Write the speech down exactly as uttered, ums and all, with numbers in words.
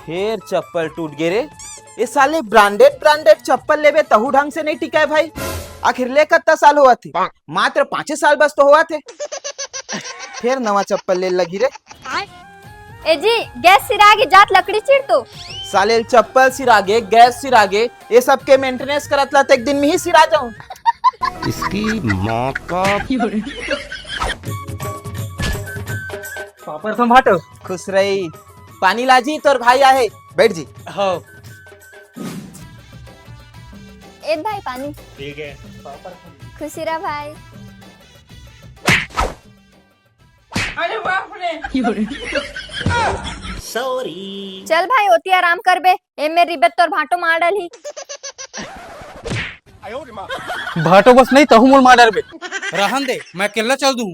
फेर चप्पल टूट गे रे। ए साले, ब्रांडेड ब्रांडेड चप्पल लेबे तहू ढंग से नहीं टिकाय भाई। आखिर ले कत्ता साल होवत हे? मात्र पांचे साल बस तो होवत हे। फेर नवा चप्पल ले लगी रे। ए जी, गैस सिरागे, जात लकड़ी चीर तो। साले, चप्पल सिरागे, गैस सिरागे, ये सब के मेंटेनेंस करत ला तो एक दिन में ही सिरा जाऊं। इसकी माँ का। पापड़ तो भाटो। खुश रही। पानी लाजी, तोर भाई आहे, बैठ जी। हो। ए भाई, पानी। ठीक है। खुशी रहा भाई। अरे बाप रे। सॉरी। चल भाई, ओती आराम करबे, ए मेर रिबे तोर भांटो मार डालही। भांटो बस नहीं, तहू मोल मार डालबे। रहन दे, मैं अकेला चल दूं।